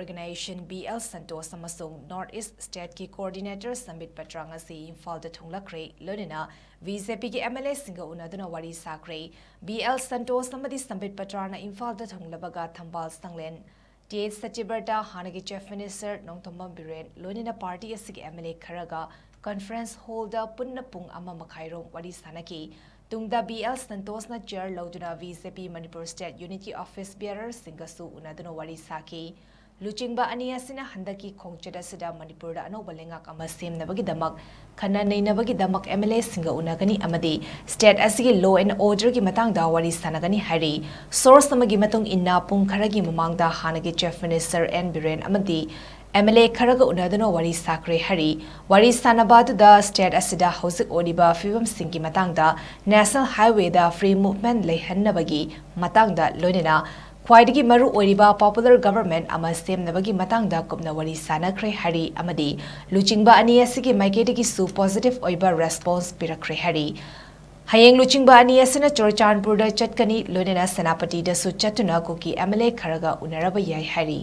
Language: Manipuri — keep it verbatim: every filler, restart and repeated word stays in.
Organization B L Santosh ꯑꯃꯁꯨꯡ North East State ꯀꯤ Coordinator Sambit Patra ꯉꯁꯤ ꯏꯝꯐꯥꯜꯗ ꯊꯨꯡꯂꯛꯈ꯭ꯔꯦ꯫ ꯂꯣꯏꯅꯅ B J P ꯒꯤ M L A ꯁꯤꯡꯒ ꯎꯅꯗꯨꯅ ꯋꯥꯔꯤ ꯁꯥꯈ꯭ꯔꯦ꯫ B L Santosh ꯑꯃꯗꯤ Sambit Patra ꯅ ꯏꯝꯐꯥꯜꯗ ꯊꯨꯡꯂꯕꯒ ꯊꯝꯕꯥꯜ ꯁꯪꯂꯦꯟ, T H Sachibert, ꯍꯥꯟꯅꯒꯤ Chief Minister ꯅꯣꯡꯊꯣꯝꯕꯝ ꯕꯤꯔꯦꯟ, ꯂꯣꯏꯅꯅ party ꯑꯁꯤꯒꯤ M L A ꯈꯔꯒ conference hall ꯗ ꯄꯨꯟꯅ ꯄꯨꯡ ꯑꯃ ꯃꯈꯥꯏꯔꯣꯝ ꯋꯥꯔꯤ ꯁꯥꯅꯈꯤ꯫ ꯇꯨꯡꯗ B L Santosh ꯅ chair ꯂꯧꯗꯨꯅ B J P Manipur State Unity Office Bearer ꯁꯤꯡꯒꯁꯨ ꯎꯅꯗꯨꯅ ꯋꯥꯔꯤ ꯁꯥꯈꯤ꯫ ꯂꯨꯆꯤꯡꯕ ꯑꯅꯤ ꯑꯁꯤꯅ ꯍꯟꯗꯛꯀꯤ ꯈꯣꯡꯆꯠ ꯑꯁꯤꯗ ꯃꯅꯤꯄꯨꯔꯗ ꯑꯅꯧꯕ ꯂꯩꯉꯥꯛ ꯑꯃ ꯁꯦꯝꯅꯕꯒꯤꯗꯃꯛ, ꯈꯟꯅ ꯅꯩꯅꯕꯒꯤꯗꯃꯛ M L A ꯁꯤꯡꯒ ꯎꯅꯒꯅꯤ ꯑꯃꯗꯤ state ꯑꯁꯤꯒꯤ law and order ꯒꯤ ꯃꯇꯥꯡꯗ ꯋꯥꯔꯤ ꯁꯥꯅꯒꯅꯤ ꯍꯥꯏꯔꯤ꯫ Source ꯑꯃꯒꯤ ꯃꯇꯨꯡ ꯏꯟꯅ, ꯄꯨꯡ ꯈꯔꯒꯤ ꯃꯃꯥꯡꯗ ꯍꯥꯟꯅꯒꯤ Chief Minister N ꯕꯤꯔꯦꯟ ꯑꯃꯗꯤ M L A ꯈꯔꯒ ꯎꯅꯗꯨꯅ ꯋꯥꯔꯤ ꯁꯥꯈ꯭ꯔꯦ ꯍꯥꯏꯔꯤ꯫ ꯋꯥꯔꯤ ꯁꯥꯅꯕ ꯑꯗꯨꯗ state ꯑꯁꯤꯗ ꯍꯧꯖꯤꯛ ꯑꯣꯏꯔꯤꯕ ꯐꯤꯕꯝꯁꯤꯡꯒꯤ ꯃꯇꯥꯡꯗ, National Highway ꯗ free movement ꯂꯩꯍꯟꯅꯕꯒꯤ ꯃꯇꯥꯡꯗ, ꯂꯣꯏꯅꯅ ꯈ꯭ꯋꯥꯏꯗꯒꯤ ꯃꯔꯨ ꯑꯣꯏꯔꯤꯕ popular government ꯑꯃ ꯁꯦꯝꯅꯕꯒꯤ ꯃꯇꯥꯡꯗ ꯀꯨꯞꯅ ꯋꯥꯔꯤ ꯁꯥꯅꯈ꯭ꯔꯦ ꯍꯥꯏꯔꯤ ꯑꯃꯗꯤ ꯂꯨꯆꯤꯡꯕ ꯑꯅꯤ ꯑꯁꯤꯒꯤ ꯃꯥꯏꯀꯩꯗꯒꯤꯁꯨ positive ꯑꯣꯏꯕ response ꯄꯤꯔꯛꯈ꯭ꯔꯦ ꯍꯥꯏꯔꯤ꯫ ꯍꯌꯦꯡ ꯂꯨꯆꯤꯡꯕ ꯑꯅꯤ ꯑꯁꯤꯅ ꯆꯨꯔꯆꯥꯟꯄꯨꯔꯗ ꯆꯠꯀꯅꯤ, ꯂꯣꯏꯅꯅ ꯁꯦꯅꯥꯄꯇꯤꯗꯁꯨ ꯆꯠꯇꯨꯅ ꯀꯨꯀꯤ M L A ꯈꯔꯒ ꯎꯅꯔꯕ ꯌꯥꯏ ꯍꯥꯏꯔꯤ꯫